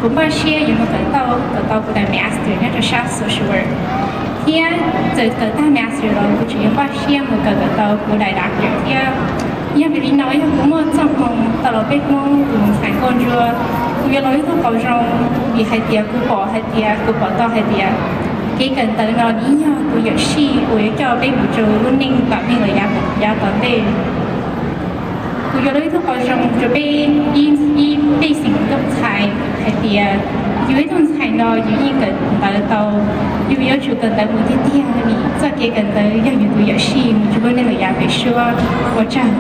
Kuv npaj siab yuav mus kawm tau, kawm tau kuv daim master nyob rau sab social work, thiab txawm kawm tag master los kuv tseem yuav npaj siab mus kawm, kawm tau kuv daim doctor thiab. Yog vim li no, yog kuv muaj txoj hmoo tau los peb Hmoob tus ntxhais nkauj ntsuab, kuv yuav los ib tug qauv zoo, vim hais tias kuv pom hais tias, kuv pom tau hais tias kev kawm ntawv no nws yog tus yawm sij uas yuav coj peb mus rau lub neej tom ntej los yav tom ntej. Kuv yuav los ib tug qauv zoo rau peb ib, ib pej xeem nkauj ntxhais hais tias yus ib tug ntxhais no yus yeej kawm ntawv tau, yus yuav tsum kawm ntawv mus tiag tiag, vim txoj kev kawm ntawv yog yus tus yawm sij mus rau lub neej los yav pem suab. Ua tsaug.